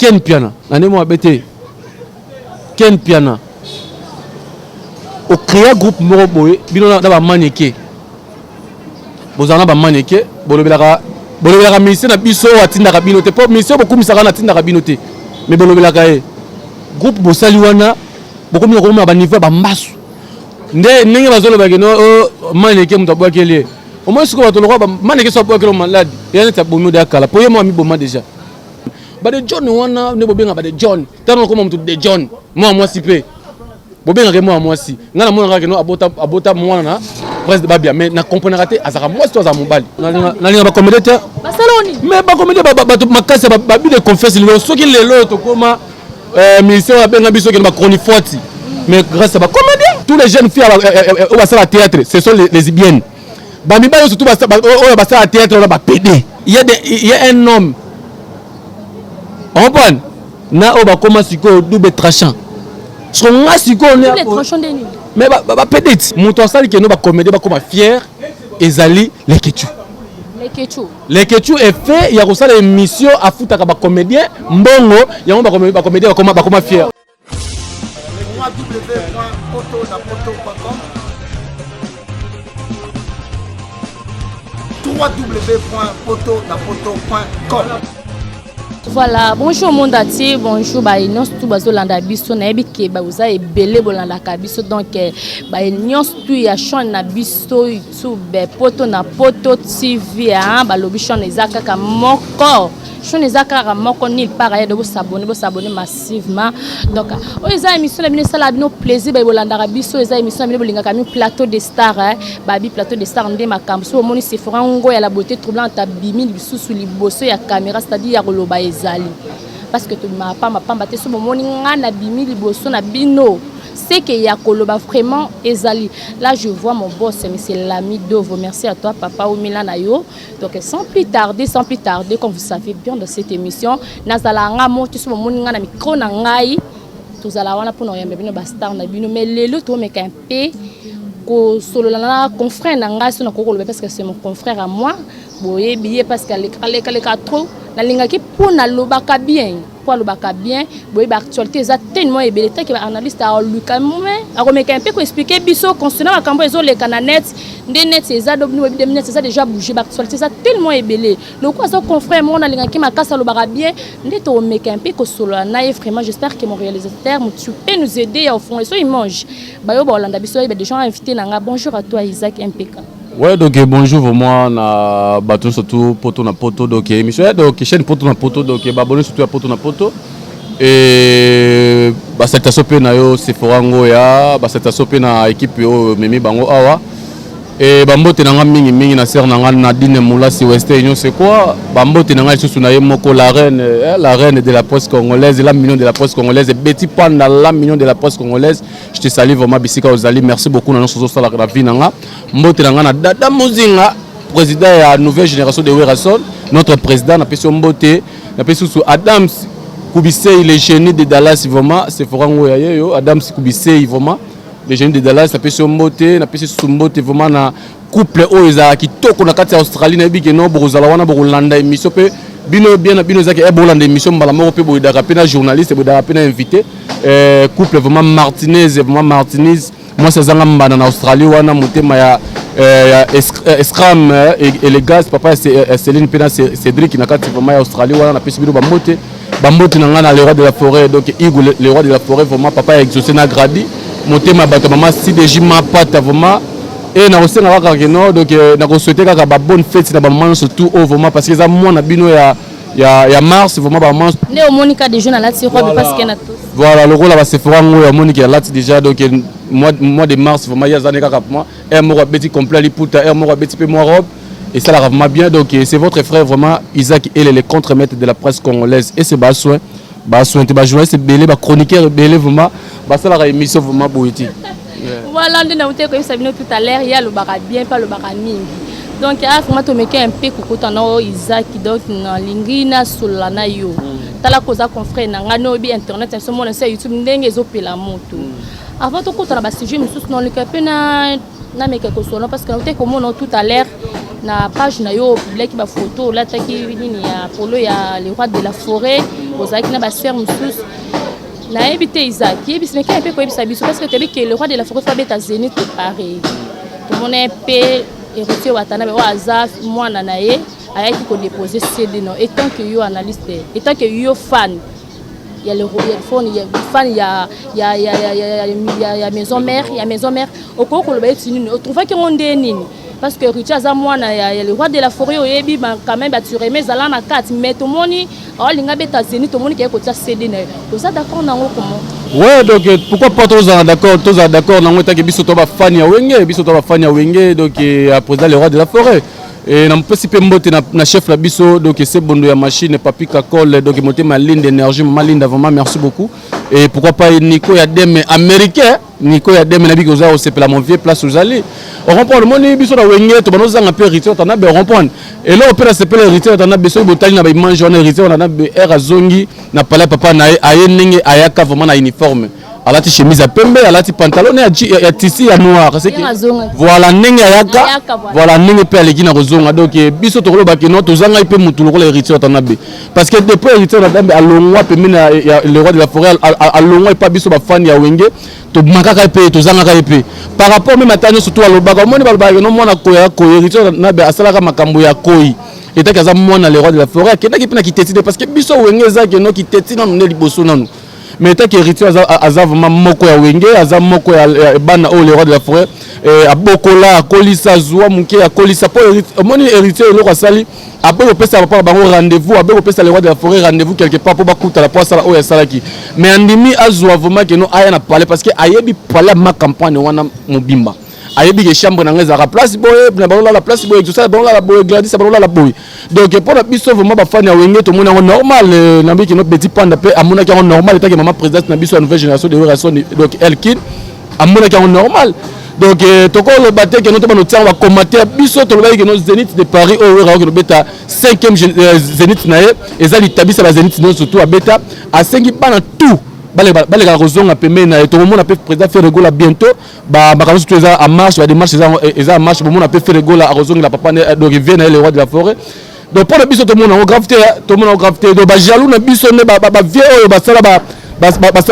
Ken Piana na ndenge mabe te. Ken Piana ocréa groupe moko boye bino na bamaneke, bozala na bamaneke, bolobelaka bolobelaka ministre na biso oyo atindaka bino te, mpo ministre oyo bokumisaka na atindaka bino te, mais bolobelaka ye. Groupe bosali wana, bokomi kokoma baniveau ya bambasu nde ndenge bazolobaka no maneke moto abwakeli ye. Omoi sikoyo bato lokola maneke so abwakeli maladi eya neti abomi ode akala, mpo ye mo amiboma déjà. Bade John wana nde bobenga bade John, ntango nakoma moto de John mwana mwasi mpe bobengaka ye mwana mwasi. Ngai namonaka keno abota, abota mwana na Prince de Babia, mais na comprenaka te azalaka mwasi to azala mobali. Nalinga bacomédie te, mais bacomédie bato makasi babi de confiance. Lelo soki lelo oyo tokóma ministère oyo abenga biso kende bachronifuati, mais grâce à bacomédien, tous les jeunes filles oyo basala théâtre, ce sont les lesbiennes. Bamibali surtout oyo basala théâtre wana bapede. Il y a un homme, comprendre na oyo bakóma sikoyo double tranchant. So nga sikoyo, mais bapede ti moto asali keno bacomédie bakóma fier ezali Leketu. Leketu effet ya kosala émission, afutaka bacomédien mbongo yango, bacomédien bakoma fier. www.potonapoto.com, www.potonapoto.com. Voilà, bonjour au monde entier, bonjour ba nyonso tout bazolanda biso. Nayebi ke baza ebele bolandaka biso, donc ba nyonso tout ya chaîne na biso YouTube Poto na Poto TV, hein, balobi chaîne eza kaka moko. Chaîne eza kaka moko nulle part ailleurs, bosabonner, bosabonner massivement. Donc oyo eza émission na bino, esala bino plaisir ba bolandaka biso. Eza émission na bino bolingaka mi Plateau de Star, hein. Babi Plateau de Star nde makambo. So omoni Sephora ngo ya la beauté troublante abimi lisusu liboso ya caméra, c'est-à-dire ya koloba ezali parce que tobimaka pamba pamba te. So bomoni nga nabimi liboso na bino, c'est que ya koloba vraiment ezali. Là, je vois mon boss, monsieur Lami Dovo. Merci à toi, papa Omila na yo. Donc sans plus tarder, sans plus tarder, comme vous savez bien, dans cette émission nazala nga mo te. So bomoni nga na micro na ngai, tozala wana mpona koyamba bino bastar na bino. Mais lelo tomeka mpe kosolola na confrère na ngai, so nakoki koloba, parce que c'est mon confrère à moi. Boyebi ye parce que alekaleka trop, nalingaki mpo nalobaka bien, mpo alobaka bien. Boyebi actualité eza tellement ebele take baanalyste aluka me akomeka mpe koexpliquer biso concernant makambo ezoleka na net. Nde net eza boyebi de net eza déjà bouge, baactualité eza tellement ebele. Lokola aza confrère moko nalingaki makasi, alobaka bien, nde tokomeka mpe kosolola na ye. Vraiment, j'espère que mon réalisateur, tu peux nous aider ya ofongola so image bayo baolanda biso, bayeba déjà invité na nga. Bonjour à toi, Isaac MPK. Ouais, donc bonjour vraiment na bato surtout Poto na Poto, donc émission, donc chaîne Poto na Poto, donc babone surtout ya Poto na Poto. Et basalutation mpe na yo Sephora Ngoya, basalutation mpe na équipe oyo memi bango awa. E bambote na nga mingimingi na sœur na nga Nadine Moulasi Weste Union, c'est quoi. Bambote na nga lisusu na ye moko la reine, eh, la reine de la presse congolaise, la million de la presse congolaise, Betty Panda, la million de la presse congolaise, je te salue vraiment bisika ozali. Merci beaucoup na nyonso ozosalaka na vie na nga. Mbote na nga na Dada Mozinga, président ya nouvelle génération de Werason, notre président, napesi yo mbote. Napesi susu Adams Kubisei, le génie de Dallas. Vraiment, Sephora Ngoya yeyo Adams Kubisei, vraiment le génie de Dallas, napesi yo mbote. Napesi susu mbote vraiment na couple oyo ezalaka kitoko na kati ya Australie. Nayebi ke no bokozala wana, bokolanda émission mpe bino bien na bino ezaki e bolanda émission mbala moko mpe boyedaka mpe na journaliste, boyedaka mpe na invité. Couple vraiment Martinez, vraiment Martinez, mwasi azanga mbanda na Australie wana, motema ya Escram Elegas, papa ya Céline mpe na Cédric na kati vraiment ya Australie wana. Napesi bino bambote. Bambote na ngai na le roi de la forêt, donc Igo le roi de la forêt, vraiment papa ya Exaucé na Gradi, motema ya bato, mama CDJ Mapata vraiment. E nakosenga kaka keno, donc nakosouhaite kaka babonne fête na bamama nyonso tout oyo vraiment, parce que eza mwana bino ya mars, vraiment bamama. Nde omoni ka déjà nalati robe parce que na tous. Voilà, lokola baSephora ngo omoniki alati déjà, donc mois de mars vraiment ye aza ne kaka moi air moko abeti complet liputa, air moko abeti mpe mwa robe, esalaka vraiment bien. Donc c'est votre frère vraiment Isaac Ele, le contre-maître de la presse congolaise. Et c'est basoin basoin te, bajournaliste ebele, bachroniqueur ebele vraiment basalaka émission vraiment boye te. Voilà, nde nauti koyebisa bino tout à l'heure, ye alobaka bien mpe alobaka mingi. Donc a vraiment tomeki un peu kokota na oyo Isaac. Donc nalingi nasolola na yo. Tala, koza confrère na ngai, noyebi internet na biso, mona se ya YouTube ndenge ezopela moto. Avant tokota na basujet mosusu, nalika mpe na nameka kosolola parce que nauti komona tout à l'heure na page na yo opubliaki bafoto, olataki nini ya polo ya le roi de la forêt. Ozalaki na basœur mosusu, nayebi te. Isaac, yebisi mekaya mpe koyebisa biso, parce que toyebi ke le roi de la forêt faut abeta Zénith de Paris. Tomona mpe Héritier Watanabe oyo aza mwana na ye ayaki kodépose CD. No, étant que yo analyste, étant que yo fan ya le fan ya maison mère, ya maison mère, okoki koloba eti nini? Otrouvaki yango nde nini? Parce que Héritier aza mwana ya le roi de la forêt, oyebi quand même batureme ezala na kati, mais tomoni aolinga beta Zénith, tomoni keye kotia CD na ye. Oza d'accord nango comment? Ouais, donc pourquoi pas? Tozala d'accord, tozala d'accord nango etaki biso to bafani ya Wenge, biso to bafani ya Wenge, donc ya président le roi de la forêt. E napesi mpe mbote na chef na biso, donc Sebondo ya machine, Papi Kakole, donc motema Linde énergie, mama Linda, vraiment merci beaucoup. Et pourquoi pas Nico ya Deme américain, Nico ya Deme, nabiki oza kosepela, mon vieux, place ozali, ocomprendre. Omoni biso na Wenge to banozanga mpe Héritier Watanabe, ocomprendre. Eloko mpe nasepela, Héritier Watanabe, soki botali na baimage wana, Héritier Watanabe ere azongi na palais papa na ye, aye ndenge ayaka vraiment na uniforme, alati chemise ya pembe, alati pantalon ya tissu ya noir. Voilà ndenge ayaka, voilà ndenge mpe aleki na kozonga. Donc biso tokolobaki no, tozangai mpe motu lokola Héritier Watanabe, parce que depuis Héritier Watanabe alongwa pembeni ya le roi de la forêt, alongwa epa biso bafani ya Wenge, tomakaka ye mpe, tozangaka ye mpe par rapport même ata nyonso to alobaka. Omoni, balobaka no mwana koya koyi, Héritier Watanabe asalaka makambo ya koyi etaki aza mwana le roi de la forêt, akendaki mpe na kiteti te, parce que biso Wenge eza keno kiteti nanu nde liboso nanu. Mais etaki Héritier aza vraiment moko ya Wenge, aza moko ya bana oyo le roi de la forêt abokola, akolisa, azwa moke, akolisa. Mpo omoni Héritier, eloko asali, aboyi kopesa papa na bango rendez-vous, aboyi kopesa le roi de la forêt rendez-vous quelque part mpo bakutana mpo asala oyo asalaki. Mais andimi azwa vraiment keno aya na palais, parce que ayebi palais ya macampagne wana mobimba, ayebi ke chambre na ngai ezalaka place boye, na banolala place boye, tosala banolala boye, Gladys banolala boye. Donc mpo na biso vraiment bafani ya Wenge, tomoni yango normal. Nayebi keno Beti Panda mpe amonaki yango normal, etaki mama présidente na biso ya nouvelle génération de Werrason, donc Elkin amonaki yango normal. Donc tokoloba te keno to bano tiango bacommentaire. Biso tolobaki keno Zénith de Paris oyo Wera okeno beta 5e Zénith na ye, eza litabisa bazénith nyonso tu abeta. Asengi bana tout balekaka kozonga pembeni na ye. Tokomona mpe président Ferre Gola bientôt, makambo nyonso eza en marche, badémarche eza en marche. Bomona mpe Ferre Gola akozongela papa, donc vie na ye le roi de la forêt. Donc mpo na biso tomona yango grave te, tomona yango grave te. Donc bajaloux na biso nde bavieux oyo basala,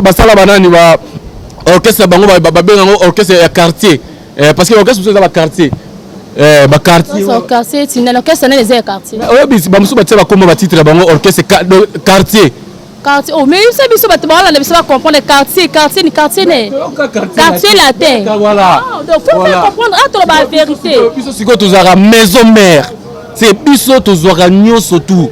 basala banani, ba orchestre bango babenga yango orchestre ya quartier, parce que orchestre mosusu eza baquartier, baquartier. Quartier tinda orchestre nani eza ya quartier? Oyebi, bamosusu batia bakombo, batitre ya bango orchestre quartier. Quartier, oh, mais biso biso bato baolanda biso bacomprendre quartier, quartier ni quartier ne quartier latin. Voilà. Donc faut faire comprendre, ah, toloba la vérité. Biso sikoyo tozalaka maison mère, c'est biso tozwaka nyonso tout.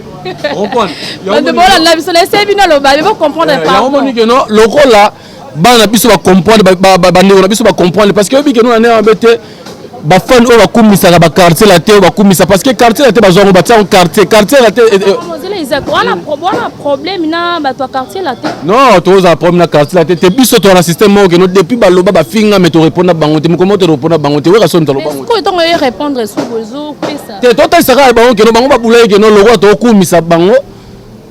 Bato baolanda biso na ese bino aloba be bocomprendre. Yango moni keno lokola bana na biso bacomprendre, bandeko na biso bacomprendre, parce que oyebi keno na ndenge mabe te, bafani oyo bakumisaka baquartier la te, oyo bakumisa, parce que quartier la te bazwa yango, batia yango quartier, quartier la te. Wana problème na bato ya quartier la te. Non, tozala problème na quartier la te te. Biso toza na système moko keno depuis baloba, bafinga, mais torépondre bango te. Mokolo moko torépondre bango te, weka soni taloba bango. Sikoyo ntongo oyo répondre soki ozopesa te, totalisaka bango keno bango babulaki keno lokola tokokumisa bango,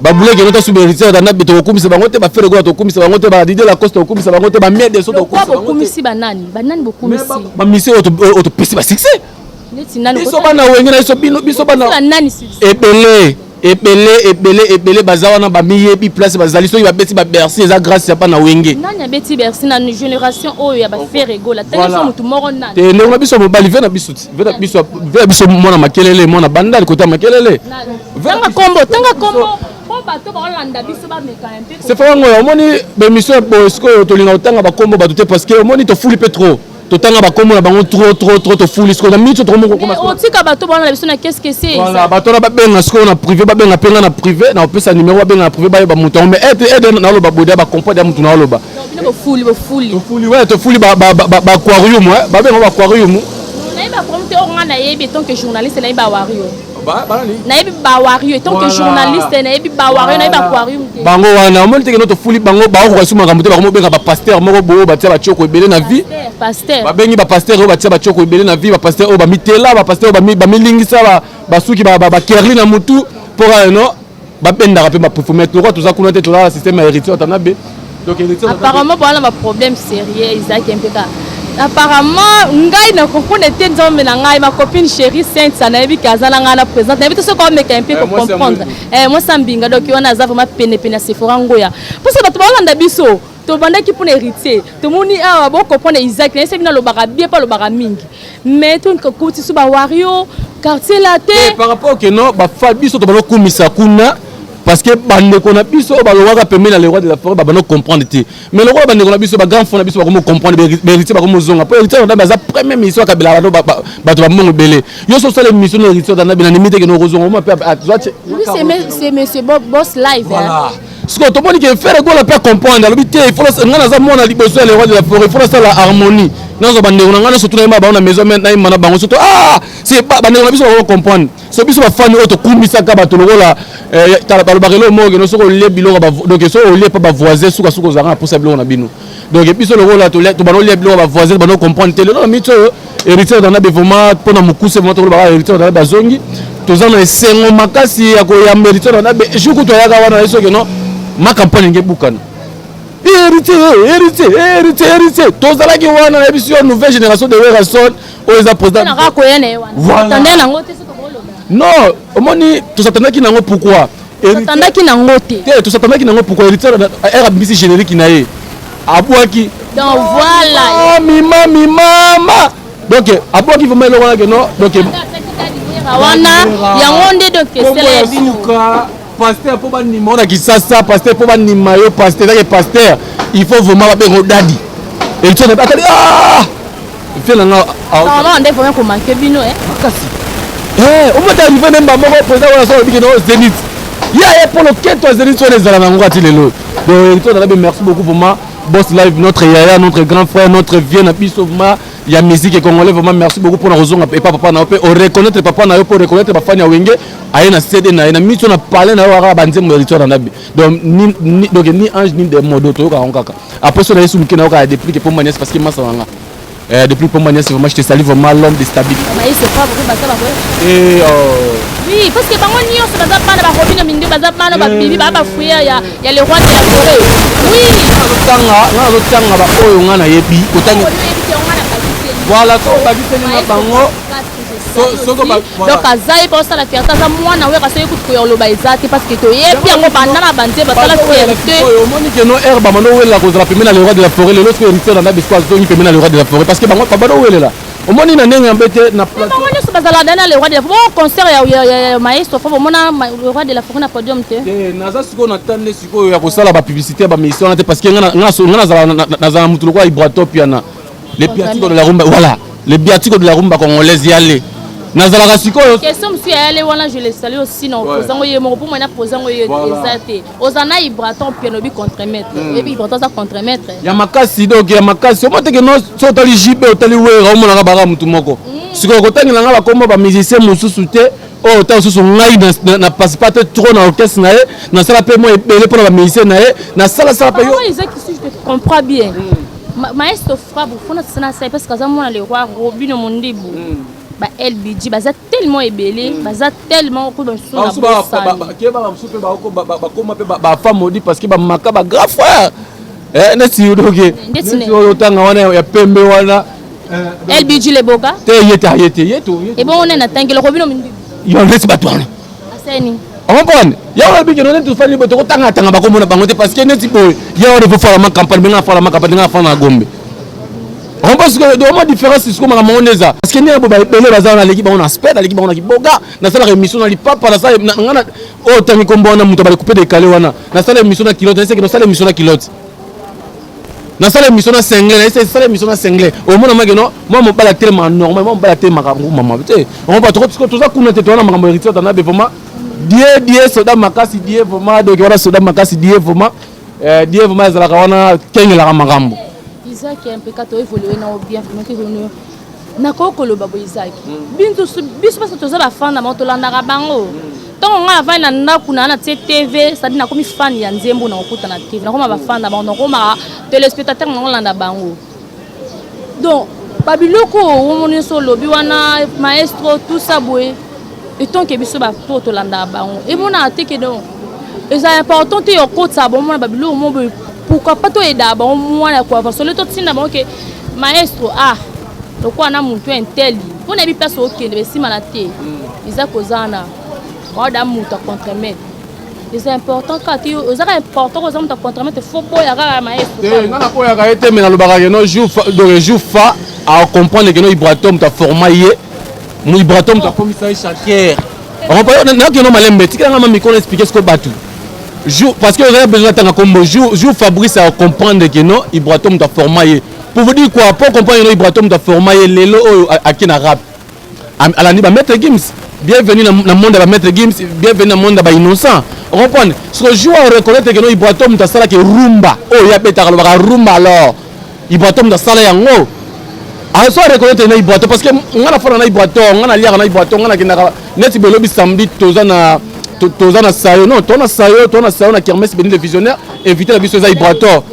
babule keno tosuba Héritier Watanabe, tokokumisa bango te, baFerre Gola tokokumisa bango te, baDidier Lacoste tokokumisa bango te, bamiede so. Tokokumisa bokumisi banani? Banani bokumisi? Bamisi oyo topesi basuccès. Neti nani? Biso bana Wenge na biso, bino biso bana Banani? Ebele, ebele, ebele, ebele baza wana, bamiyebi place bazali. Soki babeti baBercy, eza grâce ya bana Wenge. Nani abeti Bercy na génération oyo ya baFerre Gola? Tenge so motu moko, nani? Te, ndeko na biso mobali, ve na biso, ve na biso, ve na biso, mwana Makelele, mwana Bandali, kota Makelele. Tanga kombo, tanga kombo mpo bato baolanda biso bameka mpe. C'est vrai ngo. Omoni bémission boye, sikoyo tolinga kotanga bakombo bato te, parce que omoni tofuli mpe trop, totanga bakombo na bango trop, trop, trop, tofuli. Sikoyo na miniti tokomo otika bato baolanda biso na qu'est-ce que c'est. Voilà, bato wana babenga sikoyo na privé, babenga mpe nga na privé, na opesa numéro, babenga na privé, bayeba moto yango. Mais aide, aide naoloba bode, bacomprendre ya motu naoloba. Bino bofuli, bofuli. Tofuli, ouais, tofuli baAquarium, babenga baAquarium. Nayebi baproblème te. Oyo nga nayebi en tant que journaliste, nayebi bawario, nayebi bawario en tant que journaliste, nayebi bawario, nayebi aquarium te. Bango wana, omoni teke no tofuli bango, baokoka su makambo te. Bakomobenga bapasteur moko boye batia batioko ebele na vie. Pasteur. Babengi bapasteur oyo batia batioko ebele na vie, bapasteur oyo bamitela, bapasteur oyo bamilingisa basuki, bakerli na mutu, mpo kaka no babendaka mpe bapufu. Mais lokwa toza kuna te, toza na système ya Héritier Watanabe. Donc Héritier, apparemment bowana baproblème sérieux ezalaki mpe kaka. Apparemment ngai na comprendre te. Nzambe na ngai, ma copine chérie Sainte, nayebi ke aza na ngai na présente, nayebi te soki omeka mpe kocomprendre. Mwasi ya mbinga, donc wana aza vraiment penepene ya Sephora Ngoya, mposo bato baolanda biso. Tobandaki mpona Héritier, tomoni awa bocomprendre Isaac. Nayesi bino, alobaka bien mpo alobaka mingi, mais tokuti so bawario quartier la te. Par rapport ke non, bafa biso tobanda kokumisa kuna parce que bandeko na biso oyo balongwaka pembeni na le roi de la forêt babanda comprendre te. Mais lokola bandeko na biso, bagrand frère na biso, bakomo comprendre, bahéritier bakomozonga, po Héritier Watanabe aza premier mission akabelaka bato, bato bambongo ebele. Yo so osala émission na Héritier Watanabe, na ndimi te kende okozonga oma mpe. Oui, c'est monsieur Boss Live. Voilà, sikoyo tomoni ke Ferre Gola mpe acomprendre, alobi te, ngai naza mwana liboso ya le roi de la forêt, il faut nasala harmonie, nazwa bandeko na ngai nyonso, tuna bango na maison, nayemba na bango. Surtout ah, c'est bandeko na biso bako comprendre. So biso bafani oyo tokumisaka bato lokola balobaka eloko moko keno soki olie biloko, donc soki olie mpa bavoisin, sukasuka ozalaka na posa biloko na bino. Donc biso lokola tobanda olia biloko bavoisin, banda comprendre te. Lelo na miti oyo, Héritier Watanabe vraiment, mpona mokuse vraiment, tokolobaka Héritier Watanabe bazongi. Toza na esengo makasi ya koyamba Héritier Watanabe. Jour kutu ayaka wana, ye soki non, ma campagne nge ebukana. Héritier, Héritier, Héritier, Héritier, tozalaki wana. Nayebi yo, nouvelle génération de Werrason oyo eza président. Voilà, non, omoni, tosatandaki nango. Pourquoi? Tosatandaki nango te. Te, tosatandaki nango. Pourquoi? Héritier ere abimisi générique na ye, abwaki. Donc voilà. Mami, mami, mama, donc abwaki vraiment eloko wana ke non, donc wana yango nde donc esala ya bino. Suka pasteur mpo bandima na Kisasa, pasteur mpo bandima yo pasteur, ezake pasteur, il faut vraiment babengo dadi. Héritier atali, ah, fe nanga. Normalement nde vraiment komanke bino. Makasi omota arrivé nemba moko, président wana so alobiki no Zénith ye aye mpo loketo ya Zénith wana ezala nango ati lelo. Donc Héritier Watanabe, merci beaucoup vraiment. Boss Live, notre yaya, notre grand frère, notre vieux na biso vraiment ya musique congolais, vraiment merci beaucoup mpona kozonga epa papa na yo mpe oreconnaître papa na yo, mpo oreconnaître bafani ya Wenge. Aye na CD na ye na miso na palais na yo kaka banzembo ya Héritier Watanabe. Donc ni, donc ni ange ni démon, donc toyokaka yango kaka. Après so na ye sumuke na yo kaka Déplique mpo manias, parce que masa na nga depuis pour Manias, vraiment, je te salue vraiment, l'homme de stabilité. Et oui, parce que bango nyonso baza bana barobino minde, baza bana babibi, baa bafouilleur ya le roi de la forêt, oui. Nazotanga, nga nazotanga baoyo nga nayebi kotanga. Voilà, so obakiseli nga bango. Donc aza ye mpe osala fierté, aza mwana oyo kasi oye kutu koya oloba eza te, parce que toyebi yango banda na banze basala fierté. Omoni ke no aire bamano owelela kozala pembeni na le roi de la forêt. Lelo soki Héritier na biso azongi pembeni na le roi de la forêt, parce que bango babano owelela, omoni na ndenge yambe te na Bango nyonso bazala dana le roi de la forêt. Bo concert ya maestro fo bomona le roi de la forêt na podium te. Naza sikoyo na tande sikoyo ya kosala bapublicité ya bamission wana te, parce que nga nazala motu lokola Ibrator Piana, le biatiko de la rumba. Voilà, le biatiko de la rumba congolaise, yale nazalaka sikoyo. Question mosusu ya yale wana, je le salue aussi na opposant ye moko, mpo mwana opposant ye eza te. Oza na Ibrator Piano obi contremaître, oyebi Ibrator aza contremaître. Ya makasi, donc ya makasi. Omo teke no, so otali JB, otali Wera, omonaka baka motu moko. Sikoyo kotangela nga bakombo bamusicien mosusu te oyo ota mosusu, ngai na participa te trop na orchestre na ye, nasala mpe mwa ebele mpona bamusicien na ye, nasalasala mpe yo. Si je te comprends bien, maestro Frabu fona tosana sai, parce que aza mwana le roi Robino Mondibu, ba LBG baza tellement ebele, baza tellement Kebaka mosusu mpe bakoma mpe bafemme maudit, parce que bamaka bagrand frère neti doke oyo otanga wana ya pembe wana. LBG Leboka. Te, ye te, ye te, ye to. Ebongo nde natangela Robino Mondibu. Yo neti bato wana. Aseni. Ocomprendre ya wana bikeno neti tofandi boye, tokotangatanga bakomona bango te, parce que neti boye ya wana efofala ma campagne, benga afala ma campagne, benga afala na Gombe. Parce que vraiment différence sikoyo makambo ngo nde eza, parce que ndenge bo baebele baza wana, aleki bango na aspect, aleki bango na kiboga. Nasalaka émission na lipapa, nasala nga oyo otangi kombo wana, moto abali coupe décalé wana, nasala émission na kilote, naseki nasala émission na kilote, nasala émission na singlet, nasala émission na singlet. Omona make no mwa mobali atelemaka normal, mwa mobali atelemaka mama te. Omba toza kuna te, toza na makambo Héritier Watanabe. Vraiment die die soda makasi, die vraiment, donc wana soda makasi, die vraiment, die vraiment ezalaka wana, kengelaka makambo. Isaac MPK, toévolue nao bien vraiment, toévolue. Nakoki koloba boye, Isaac, biso biso toza bafan na bango, tolandaka bango. Ntongo ngai navandi na ndako na na tie TV, c'est-à-dire nakomi fan ya nzembo, na kokuta na TV, nakoma bafan na bango, nakomaka téléspectateur, nakolanda bango. Donc babiloko omoni nyonso olobi wana, maestro, tout ça boye, etonke biso bato tolandaka bango, emonaka te ke donc eza important te okotisa bango mona babiloko mo boye. Pourquoi pas toyedaka bango mwana ya koavancer, ole totinda bango ke Maestro, ah, lokola na motu inteli mpo nayebi place okende besimana te. Eza kozana oda moto ya contremaître, eza important kaka te. Ozaka important, koza moto ya contremaître, faut boya kaka maestro. Te, nga naboyaka ye te, mais nalobaka que no jour donc jour fa acomprendre que no Ibrator moto aforma ye, Ibrator moto akomisa ye chanteur. Nakeno malembe, tikelanga ma micro na expliquer siko bato jour, parce que ozali besoin atanga kombo. Jour Fabrice acomprendre que no Ibrator moto aforma ye, pour vous dire quoi, pour comprendre no Ibrator moto aforma ye, lelo oyo ake na rap, alandi bamaître Gims. Bienvenue na monde ya bamaître Gims, bienvenue na monde ya bainnocent. Comprendre ce que jour reconnaître que no Ibrator moto asalaki rumba oyo abetaka, alobaka rumba, alors Ibrator moto asala yango, aso reconnaître na Ibrator, parce que nga na fana na Ibrator, nga naliaka na Ibrator, nga nakendaka neti belobi samedi toza na sayo, non, toza na sayo na kermesse Béni le Visionnaire. Invité na biso eza Ibrator.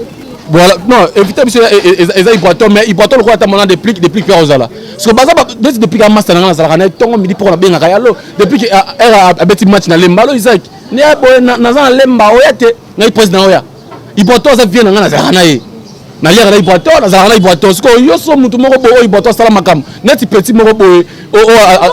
Voilà, non, invité biso eza Ibrator, mais Ibrator lokola ata mona déplique, déplique mpe ozala, parce que baza neti déplique amasta na nga, nazalaka na ntongo midi mpo nabengaka ye alo depuis ere abeti match na Lemba. Alo Isaac, ne boye naza na Lemba, oya te? Ngai président oya. Ibrator aza vie na nga, nazalaka na ye, naliaka na Ibrator, nazalaka na Ibrator. Sikoyo yo so mutu moko boye oyo Ibrator asala makambo neti petit moko boye.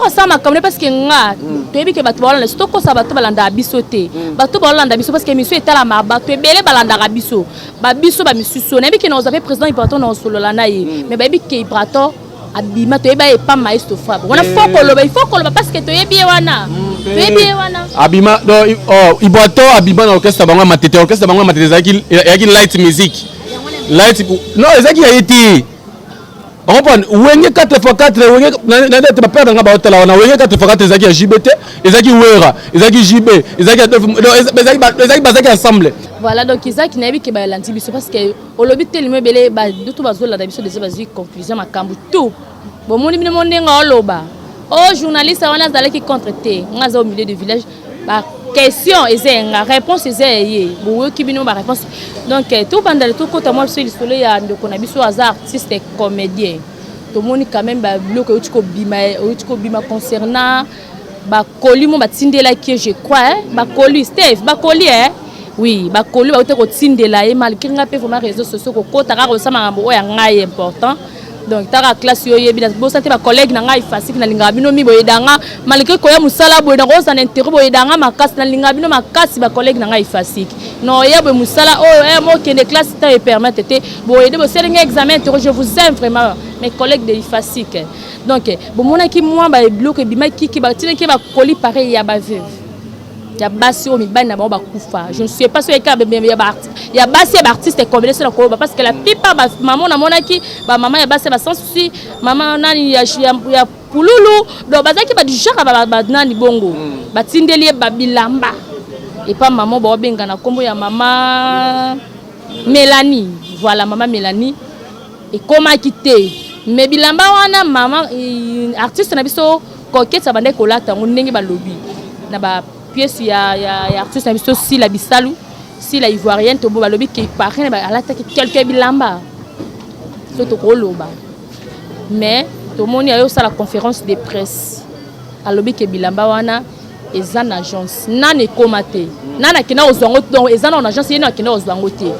Osala makambo ne, parce que nga toyebi ke bato baolanda biso, tokosa bato balandaka biso te. Bato baolanda biso parce que émission etalama, bato ebele balandaka biso, babiso bamisusu. Nayebi ke naoza mpe président Ibrator na osolola na ye, mais bayebi ke Ibrator abima, toyebi ye epa maestro Fabre wana. Faut koloba, il faut koloba, parce que toyebi ye wana, toyebi ye wana. Abima donc Ibrator abima na orchestre bango ya Matete. Orchestre bango ya Matete ezalaki light music, light, non, ezalaki ya ye te. Comprendre, Wenge 4 x 4, Wenge nete bapère nanga baotala wana. Wenge 4 x 4 ezalaki ya JB te, ezalaki Wera, ezalaki JB, ezalaki, bazalaki ensemble. Voilà, donc ezalaki, nayebi ke balandi biso, parce que olobi telemo ebele, badutu bazolanda biso déjà, bazwi conclusion makambo tout. Bomoni bino mo ndenge oloba o journaliste wana azalaki contre te. Nga aza au milieu du village, baquestion eza yenga, réponse eza ye, boyoki bino baréponse. Donc tobandala, tokɔta mwa biso lisolo ya ndeko na biso aza artiste comédien. Tomoni quand même babiloko euti kobima concernant bakoli mo batindelaki ye, je crois bakoli Steve, bakoli eh? Oui, bakoli bauti kotindela ye, malgré nga mpe vraiment réseau sociaux kokota kaka kosala makambo oyo ya ngai important. Donc taka classe oyo oyebi, bosa te, bacollègue na ngai Fasike, nalingaka bino mi boyedanga, malgré koya mosala boye nakozala na intérêt, boyedanga makasi, nalingaka bino makasi, bacollègue na ngai Fasike. Non, oya boye mosala oyo mokende classe ta epermettre te, boyede boselingi examen intérêt. Je vous aime vraiment, mes collègues de Ifasike. Donc bomonaki mwa babiloko ebimaki ki batinaki bakoli pareil ya baveuve, ya basi oyo mibali na bango bakufa. Je ne sais pas soki eka ya basi ya baartiste comédien so na koloba, parce que la plupart bamama namonaki, bamama ya basi ya basans souci, mama nani ya Pululu, donc bazalaki badu genre banani bongo. Batindeli ye babilamba epa mama baobenga na nkombo ya mama Mélanie. Voilà, mama Mélanie ekomaki te, mais bilamba wana mama artiste na biso Coquette abandaki kolata yango ndenge balobi na ba pièce ya artiste na biso Sila Bisalu, Sila Ivoirienne. Tobo balobi ke parrain alataki quelque bilamba so tokoloba, mais tomoni aye osala conférence de presse, alobi ke bilamba wana eza na agence nani, ekóma te, nani akenda kozwa yango. Donc eza na agence, ye nani akenda kozwa yango te.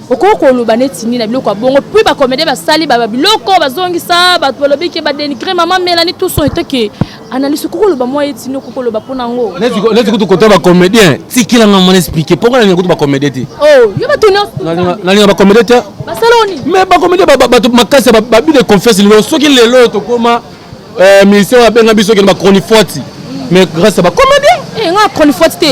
Okoki koloba neti nini na biloko ya bongo? Puis bacomédien basali biloko bazongisa, bato balobi ke badénigre mama Mélanie, tout son eteke analyse. Okoki koloba mwa eti nini? Okoki koloba mpona yango? Neti kutu kota bacomédien, tikilanga mona expliquer mpo nga nalinga kutu bacomédien te. Oh, yo bato nyonso. Nalinga bacomédien te. Basala oni? Mais bacomédien, bato makasi, babi de confiance. Lelo soki lelo oyo tokóma ministère babenga biso okende bachronifuati, mais grâce à bacomédien. Nga chronifuati te,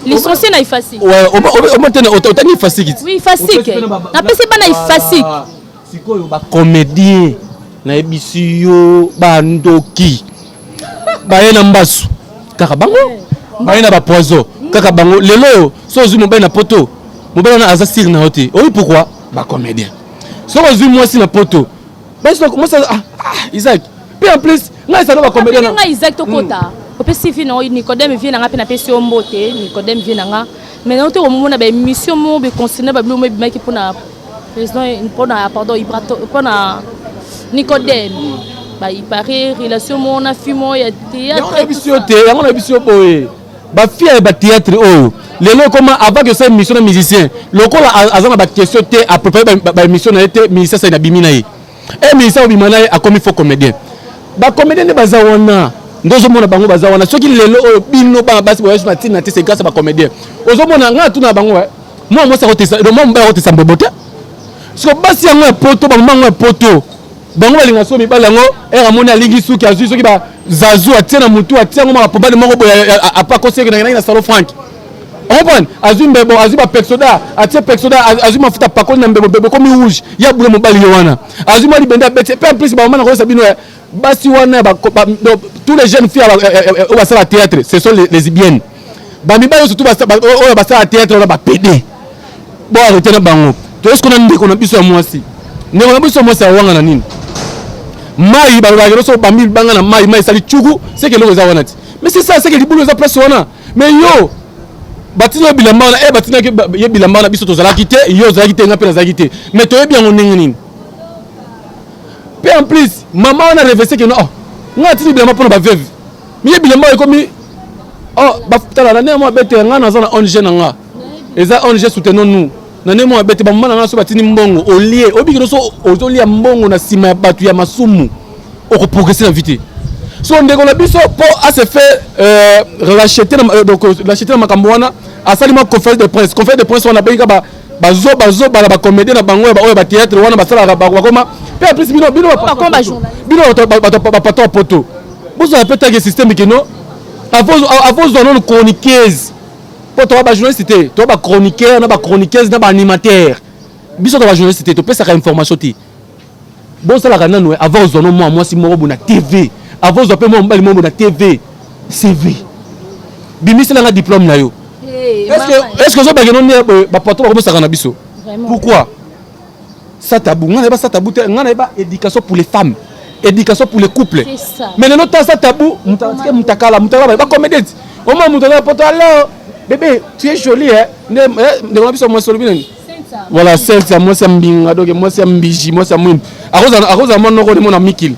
licencié na Ifasik. Omotene otangi Ifasik? Oui, Ifasik, napesi bana Ifasik. Sikoyo bacomédien, nayebisi yo, bandoki baye na mbasu kaka bango, baye na bapoison kaka bango. Lelo oyo so ozwi mobali na poto, mobali wana aza sûr na yo te. Oyi pourquoi? Bacomédien. Soki ozwi mwasi na poto, mwasi, ah, Isaac mpe en plus ngai esana bacomédien. Ngai Isaac, tokota opesi vie na Nicodème, vie na nga mpe napesi yo mbote, Nicodème, vie na nga. Mais nango te, komomona baémission mo beconcerne babilo mo ebimaki mpona président, mpona, pardon, Ibrato, mpona Nicodème, baipare relation mo na fi mo ya théâtre. Nayebisi yo te, yango nayebisi yo boye, bafille ya bathéâtre oyo lelo ekoma, avant que osala émission na musicien, lokola aza na baquestion te, aprépare baémission na ye te, musicien asali na bimi na ye. E ministère obima na ye akomi faux comédien. Bacomédien nde baza wana, nde ozomona bango baza wana. Soki lelo oyo bino bana basi boyesu na ntina te, c'est grâce à bacomédien. Ozomona ngai atuna bango, mwa mwasi akotesa, mwa mobali akotesa mbebo te. Siko basi yango ya poto, bamama yango ya poto, bango balinga so mibali yango ere amoni alingi suki, azwi soki bazazu atie na motu, atie yango maka pobali moko boye apakosi naki na salon frank, comprendre, azwi mbebo, azwi bapexoda, atie pexoda, azwi mafuta, apakoli na mbebo, mbebo ekomi rouge ya bule. Mobali ye wana azwi mwa libende, abeti. Pe en plus bamama na koyesa bino, basi wana, tous les jeunes filles oyo basala théâtre, ce sont les lesbiennes. Bamibali surtout oyo basala théâtre wana, bapédé. Bo arrêter na bango. Toyesi kona ndeko na biso ya mwasi, ndeko na biso ya mwasi awanga na nini? Mai balobaka nyonso bambi libanga na mai, mai esali cuku, seke eloko eza wana ti. Mais c'est ça, seke libulu eza place wana. Mais yo batina yo bilamba wana, e batinaki ye bilamba wana, biso tozalaki te, yo ozalaki te, nga mpe nazalaki te, mais toyebi yango ndenge nini? Mpe en plus mama wana rêve que no, oh, nga atindi bilamba mpona baveuve, mais ye bilamba oyo ekomi, oh, batala na ndenge moko abete. Nga naza na ONG na nga, eza ONG Soutenons Nous. Na ndenge moko abete, bamama na nga so batindi mbongo, olie oyebiki no so ozolia mbongo na nsima ya bato ya masumu, okoprogresse na vie te. So ndeko na biso mpo ase fait racheter na, donc racheter na makambo wana, asali mwa conférence de presse. Conférence de presse wana abengika bazobazoba na bacomédien na bango oyo bathéâtre wana basalaka, bakoma mpe en plus bino bino bino bato bapato ya poto, bozala mpe take système keno avozwa nano chroniqueuse, mpo toba bajournaliste te, toba bachroniqueur na bachroniqueuse na baanimateur. Biso to bajournaliste te, topesaka information te. Bosalaka nanu avant ozwa no mwa mwasi moko boye na TV, avant ozwa mpe mwa mobali moko boye na TV, CV, bimiselanga diplôme na yo. Est ce que ozobake no nde bapato bakomosaka na biso? Pourquoi ça tabou? Nga nayeba ça tabou te. Nga nayeba éducation pour les femmes, éducation pour les couples. Mais lelo ta ça tabou, mutu mutakala mutakala, bacomédien ti omoi mutu aza poto: "Alors bébé, tu es jolie." Nde ndeko na biso mwasi olobi nani? Voilà, Cynthia, ya mwasi ya mbinga, donc mwasi ya mbiji, mwasi ya mwindu, akozala mwa noko ndemo na mikili,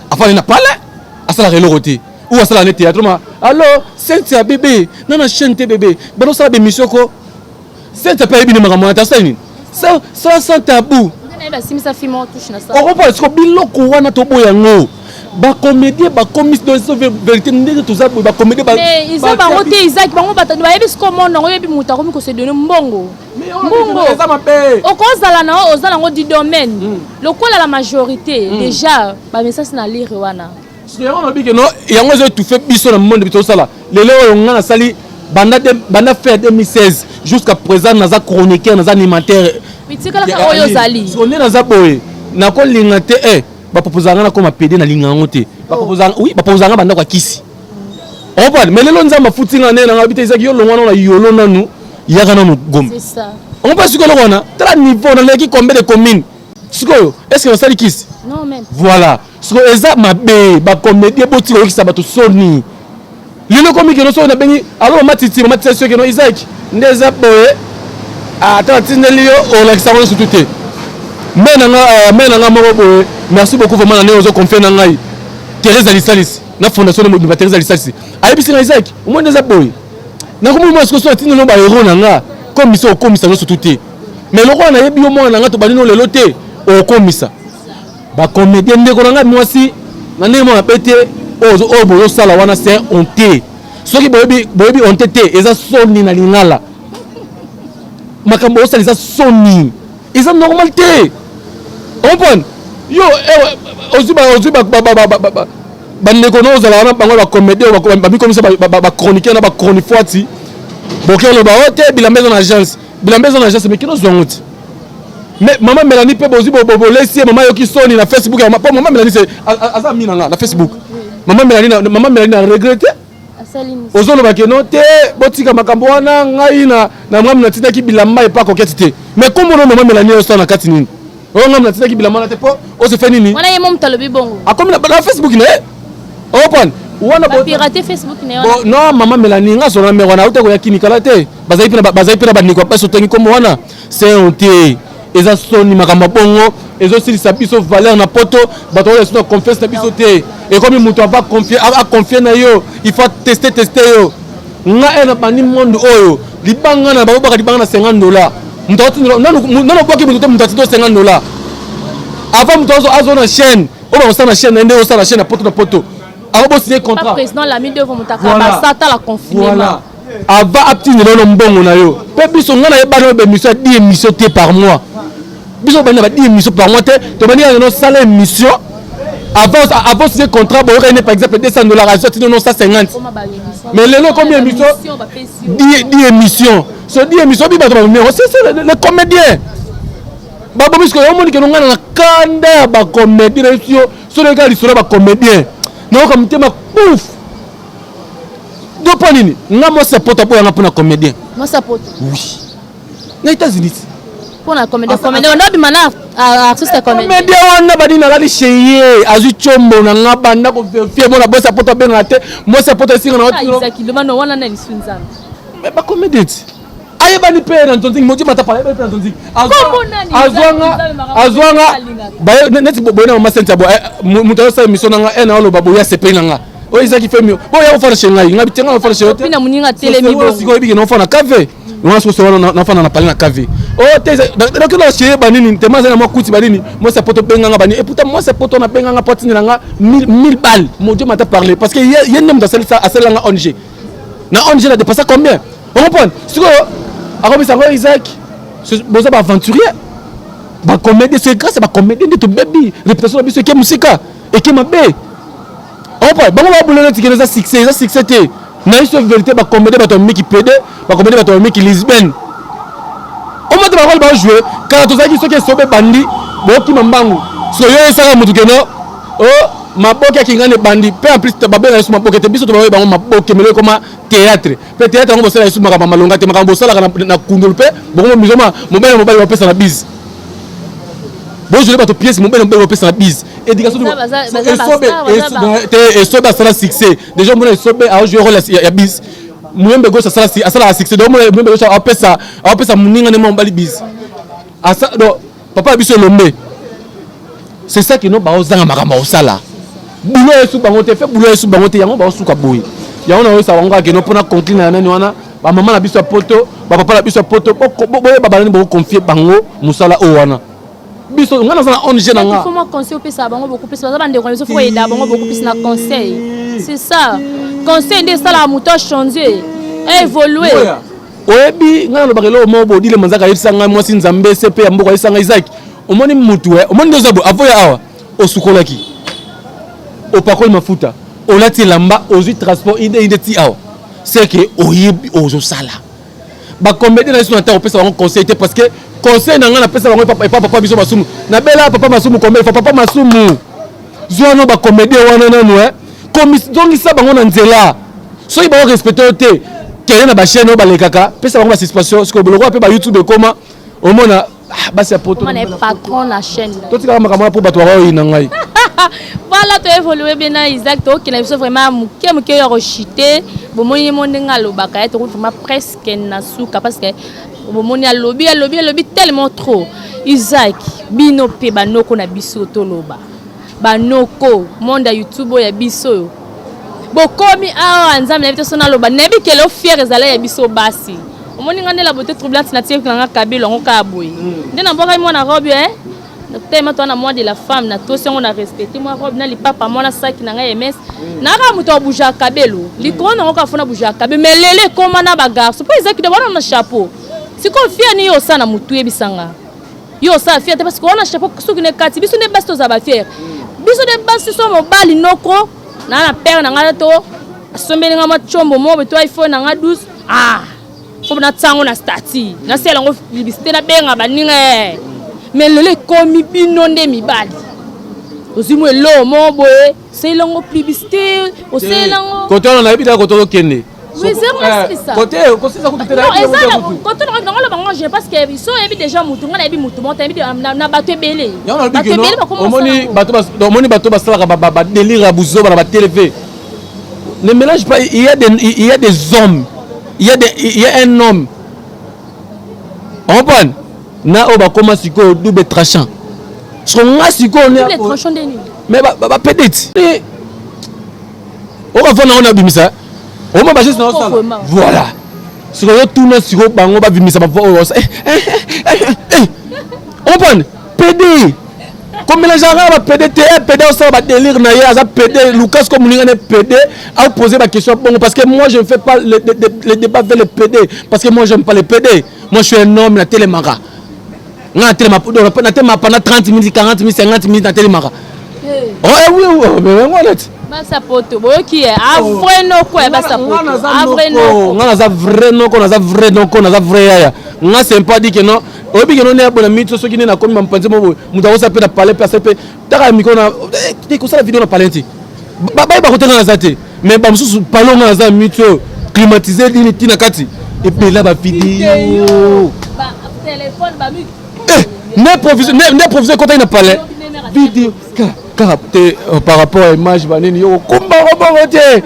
afandi na pale, asalaka eloko te ou asalaka ne théâtre. Ma alors Cynthia, bébé na na chaîne te, bébé bana osala bémission ko. Cynthia mpe ayebi ne makambo wana te, asali nini? Sans tabou, okomprendre. Siko biloko wana toboya yango. Bacomédien bakomi vérité ndenge toza boye, bacomédien. Eza bango te, ezaki bango bato bayebi. Siko mona yango, oyebi moto akomi kose donner mbongo, mbongo. Eza mabe. Okozala na oza nango du domaine lokola la majorité déjà bamessage na lire wana. Yango nalobi ke no, yango ezo étouffe biso na monde. Tosala lelo oyo nga nasali banda fin ya 2016 jusqu'à présent, naza chroniqueur, naza animateur. Mitikalaka oyo ozali. Nde naza boye, nakolinga te. E baproposaka nga nakoma pédé, nalinga yango te. Oui, baproposaka nga bandako ya kisi, comprendre. Mais lelo Nzambe afuti nga nde nanga bi te. Ezaki yo longwa nano na yolo, nanu yaka nanu Gombe. C'est ça. Ompa sikoyo eloko wana, tala niveau naleki combien de commune sikoyo? Est ce que basali kisi? Non, même. Voilà, sikoyo eza mabe. Bacomédien, botika koyokisa bato soni. Lelo ekomi keno soki nabengi alo mama Titi, mama Titi, soki keno Isaac nde eza boye, ata natindeli yo, olakisa yango surtout te. Me na nga moko boye, merci beaucoup vraiment na ndenge ozoconfie na ngai. Thérèse Lisalisi na fondation mobimba, Thérèse Lisalisi ayebisi nga: "Isaac, omoi nde eza boye, nakomi mwa sikoyo so natindeli yo bahéros na nga, komisa okomisa nyonso tu te. Mais lokola nayebi yo, mwana na nga, tobandi no lelo te, okomisa." Bacomédien, ndeko na ngai mwasi, na ndenge mwana pe te, oyo bozosala wana, c'est honte. Soki boyebi, boyebi honte te, eza soni na lingala. Makambo osala eza soni, eza normal te, comprendre. Yo ozwi bandeko no ozala wana, bango bacomédien bamikomisa bachroniqueur na bachronifoiti, boke oloba o te bilamba eza na agence, bilamba eza na agence, mais kino ozwa yango te. Mais mama Mélanie mpe bozwi, bolesi ye, mama ayoki soni na Facebook. Po mama Mélanie aza ami na nga na Facebook. Mama Mélanie, mama Mélanie na regrette. Ozoloba keno te, botika makambo wana. Ngai na mwami natindaki bilamba epa Kokete te. Mais kombo no mama Mélanie osala na kati nini? Oyo ngai natindaki bilamba wana te, mpo ose fe nini? Wana ye mo moto alobi bongo. Akomi na Facebook na ye, opane wana. Pirate Facebook na ye. Non, mama Mélanie, nga sona mare wana auta koya kini kala te. Bazali mpe na bandeko ya basi, otangi kombo wana, c'est honte, eza soni. Makambo ya bongo ezosilisa biso valeur na poto. Bato oyo na confiance na biso te. Ekomi moto ava aconfie na yo, il faut tester, tester yo. Nga e na bandi monde oyo, libanga na babobaka libanga na 50 dollar, moto nano obwaki moto te, moto atindi 50 dollar. Avant moto azo na chaîne oyo bakosala na chaîne na ye nde osala na chaîne ya Poto na Poto, avant bosigner contrat. Président Lami Devo Mutaka basata la confinement. Voilà. Avant atindela yo mbongo na yo mpe biso, ngai nayebana oyo baémission ya 10 émission te par mois. Biso bandi na ba 10 émission par mois te. Tobandi kaka nosala émission avant signer contrat, boyokani ne par exemple 200 $, azwi, atindi no 150. Mais lelo combien émission? 10 émissions. So 10 émissions, bi bato banuméro, c'est les comédiens babomi. Sikoyo omoni keno ngai na kanda ya bacomédien na biso yo. So nayoka lisolo ya bacomédien, nayoka motema pouf. Do mpo nini? Nga mwasi ya Poto aboyanga mpona comédien. Mwasi ya Poto? Oui, na États-Unis. Mpona comédien? Comédien wana obima na artiste comédien. Comédien wana bani nalali chez ye, azwi tiombo na nga, banda kovérifier mona bosi ya Poto abengaka te. Mwasi ya Poto esinga na Isaki lomano wana na lisu Nzambe. Mais bacomédien ti ayebani mpe na nzonzingi, moji matapala ayebani mpe na nzonzingi. Azwanga azwanga neti boye na mama Sente boye, moto azosala émission na nga e na oloba boye, asepeli na nga oyo ezaki fe mio boya ofanda chez ngai, ngai tenga ofanda chez yo te. Na moninga telemi. Sikoyo oyebiki na ofanda kave wana, sikoyo wana nafanda na pale na kave o te, nakoki na chez banini tema azali na mwa kuti banini. Mwasi ya Poto benganga banini, et pourtant mwasi ya Poto na benganga po atindela nga 1000 balles. Mon Dieu m'a parlé parce que ye nde moto asalelanga ONG. Na ONG na dépassé combien? Ocomprendre? Sikoyo akomisa yango Isaac, boza baaventurier, bacomédien. C'est grâce ya bacomédien nde tobebi réputation na biso, eke mosika, eke mabe. Opa bango babula neti kende eza succès, eza succès te. Na biso vérité, bacomédien bato bamiki pede, bacomédien bato bamiki lesbienne, omata barole bajoue. Kala tozalaki soki esobe bandi bokima mbangu. So yo esaka motu keno o maboke akingani ebandi mpe en plus babenga biso maboke te. Biso tobaoye bango maboke melo ekoma théâtre mpe théâtre yango bosala biso makambo malonga te. Makambo bosalaka na kundulu mpe bokomo mizoma mobali na mobali bapesa na bise, bozwele bato pièce, mobali na mobali bapesa na bise. Éducation te. Esobe asala succès déjà, omona Esobe ajoue rôle ya bise. Muyembe Gauche asalaka succès, donc omona Muyembe Gauche apesa moninga nde mobali bise. Donc papa ya biso Elombe, c'est ça kino baozanga makambo akosala bulo yesu bango te fe bulo yesu bango te. Yango baosuka boye. Yango naoyesa bango kaka keno mpona conclure na nani wana, bamama na biso ya Poto, bapapa na biso ya Poto, boyeba banani bokoconfier bango mosala oyo wana. Biso, ngai naza na ONG na nga. Faut moi conseil opesa bango beaucoup plus. Baza bandeko na biso, faut koyeda bango beaucoup plus na conseil. C'est ça, conseil nde esalaka moto achanger, évoluer. Oyebi, ngai nalobaka eloko moko bodile manzaka ayebisa ngai, mwasi Nzambe se mpe ya mboka ayebisa ngai: Isaac, omoni mutu, omoni nde oza boye, avoya awa, osukolaki, opakoli mafuta, olati elamba, ozwi transport ide ide ti awa, c'est que oyebi ozosala. Bacomédien na biso na ntango opesa bango conseil te, parce que conseil na ngai napesa bango epa papa biso Masumu. Nabela papa Masumu combien fois: "Papa Masumu, zwa no bacomédien wana nanu, zongisa bango na nzela. Soki bango respecte yo te, kende na bachaîne oyo balekaka, pesa bango basuspension." Sikoyo boloko mpe bayoutube ekoma omona basi ya Poto. Patron na chaîne. Totikaka makambo wana mpo bato bakoyina ngai. Voilà, toévolue bien na Isaac. Tokokenda biso vraiment moke moke ya kochite. Bomoni ye mo ndenge alobaka ye, tokoki vraiment presque na suka, parce que bomoni alobi, alobi, alobi tellement trop. Isaac, bino mpe banoko na biso, toloba banoko monde ya YouTube oyo ya biso oyo bokomi awa. Nzambe nayebi te so naloba, nayebi kele fier ezala ya biso basi. Omoni nga nde la beauté troublante, natie nanga kabelo yango kaka boye nde nabwakaki mwana robe telema toa na mois de la femme, natosi yango, na respecte mwa robe na lipapa, mwana saki na ngai ms nayaka moto abougeaka kabelo likolo nango kaka fona bougeaka kabelo. Mais lelo ekóma na bagarçon mpo ezaki wana na chapeau. Sikoyo fier ni yo osala na motu, yebisanga yo osala fier te, parce que wana chapeau soki ne kati. Biso nde basi tozala bafier, biso nde basi. So mobali noko naa na pere na ngai to asombeli nga mwa tiombo moko boye to iPhone na nga 12, ah, fo natia yango na statut, nasala yango publicité, nabenga baninga. Mais lelo ekomi bino nde mibali, ozwi mo eloko moko boye, osali yango publicité, osali yango. Kote wana nayebi kaka kote ozokende. Kote nango loba ngo je, parce que so oyebi déjà mutu, nga nayebi mutu moko, nayebi na bato ebele. Bato ebele. Omoni bato basalaka badélire ya buzoba na batélé, ne mélange pas. Il y a des hommes, il y a un homme, comprendre na oyo bakóma sikoyo double tranchant. So nga sikoyo, mais bapede ti okafona ngo nabimisa oma bageste na osala. Voilà, sikoyo tuna sikoyo bango babimisa bavoix oyo, comprendre pede. Komélangeaka bapédé te. Pédé osala badélire na ye, aza pédé. Lukas ko moninga ne pédé aposer baquestion bongo, parce que moi, je ne fais pas le débat avec les pédé, parce que moi, j'aime pas les pédé. Moi, je suis un homme. Natelemaka nga, natelema, natelema pendant 30 minutes, 40 minutes, 50 minutes, natelemaka. Oh, eh oui, oui, yango neti. Basa poto, boyoki ye, avrai noko ya basa poto, avrai noko. Nga naza vrai noko, naza vrai noko, naza vrai yaya. Nga, c'est pas dit que non. Oyebi ke no ne abona miti. Soki nde nakomi bamopanzi mo boye, moto akosa mpe na palais mpe asali mpe taka ya mikro na kosala video na palais te, bayeba kote nga naza te. Mais bamosusu palais nga naza miti oyo climatisé nini ntina kati ebela bavideo ne provision ekotaki na palais, video kaka te par rapport à image banini. Yo kokumbako bongo te,